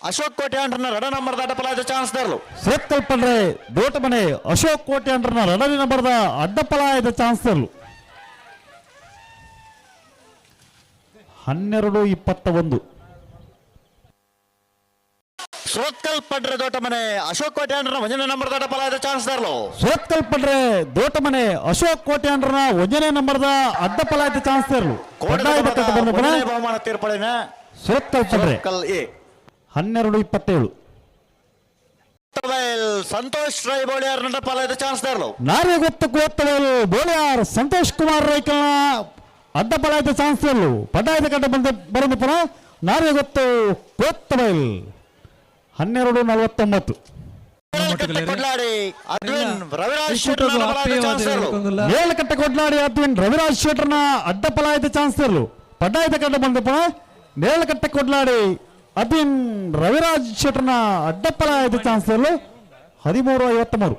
ಅಶೋಕ್ ಕೋಟೆ ಅಂಡ್ರನ ರಡ ನಂಬರ್ ಅಡ್ಡಪಲಾಯದ ಚಾನ್ಸ್ದಾರ್ಲು. ಸುರತ್ಕಲ್ ಪಡ್ರೆ ದೋಟಮನೆ ಅಶೋಕ್ ಕೋಟೆ ಅಂಡ್ರನ ರಡನೇ ನಂಬರ್ದ ಅಡ್ಡಪಲಾಯದ ಚಾನ್ಸ್ದರ್ಲು. 12:21. ಸುರತ್ಕಲ್ ಪಡ್ರೆ ದೋಟಮನೆ ಅಶೋಕ್ ಕೋಟೆ ಅಂಡ್ರನ ಒಂಜನೇ ನಂಬರ್ ಅಡ್ಡಪಲಾಯದ ಚಾನ್ಸ್ದಾರ್ಲು. ಸುರತ್ಕಲ್ ಪಡ್ರೆ ದೋಟಮನೆ ಅಶೋಕ್ ಕೋಟೆ ಅಂಡ್ರನ ಒಂಜನೇ ನಂಬರ್ದ ಅಡ್ಡಪಲಾಯದ ಚಾನ್ಸ್ದರ್ಲು. ಪಡ್ಡಾಯದ ಕಟ್ಟ ಬಂದ ಪುನಃ ಒಂಜನೇ ಬಹುಮಾನ ತೀರ್ಪಡಿನ ಸುರತ್ಕಲ್ ಪಡ್ರೆ. ಸುರತ್ಕಲ್ ಎ. 12:27. ಸಂತೋಷ್ ರೈ ಬೋಳಿಯಾರ್ ನಡಪಾಲದ ಚಾನ್ಸ್ದಾರ್ಲು. ನಾರ್ಯಗೊತ್ತು ಕೋತ್ತವೇಲು ಬೋಳಿಯಾರ್ ಸಂತೋಷ್ ಕುಮಾರ್ ರೈಕಲ್ನ ಅಡ್ಡಪಲಾಯದ ಚಾನ್ಸ್ದರ್ಲು. ಪಡ್ಡಾಯದ ಕಟ್ಟ ಬಂದ ಬರಂದು ಪುನಃ ನಾರ್ಯಗೊತ್ತು ಕೋತ್ತವೇಲ್. 12:49. ಕೊಡ್ಲಾಡಿ ಅದ್ವಿನ್ ರವಿರಾಜ್ ಈ ಶೆಟ್ಟರ್ ಕೂಟೊಗು ನಡಪಾಲದ ಆತ್ಮೀಯವಾದ ಚಾನ್ಸ್ದಾರ್ಲು. ಹೇಳ್ಕೊಂದುಲ್ಲ. ಮೇಲಕಟ್ಟ ಕೊಡ್ಲಾಡಿ ಅದ್ವಿನ್ ರವಿರಾಜ್ ಶೆಟ್ಟರ್ನ ಅಡ್ಡಪಲಾಯದ ಚಾನ್ಸ್ದರ್ಲು. ಪಡ್ಡಾಯದ ಕಟ್ಟ ಬಂದ ಪುನಃ ನೇಲಕಟ್ಟ ಕೊಡ್ಲಾಡಿ ಅದ್ವಿನ್ ರವಿರಾಜ್ ಶೆಟ್ಟರ್ನ ಅಡ್ಡಪಲಾಯದ ಚಾನ್ಸ್ದರ್ಲು. 13:53.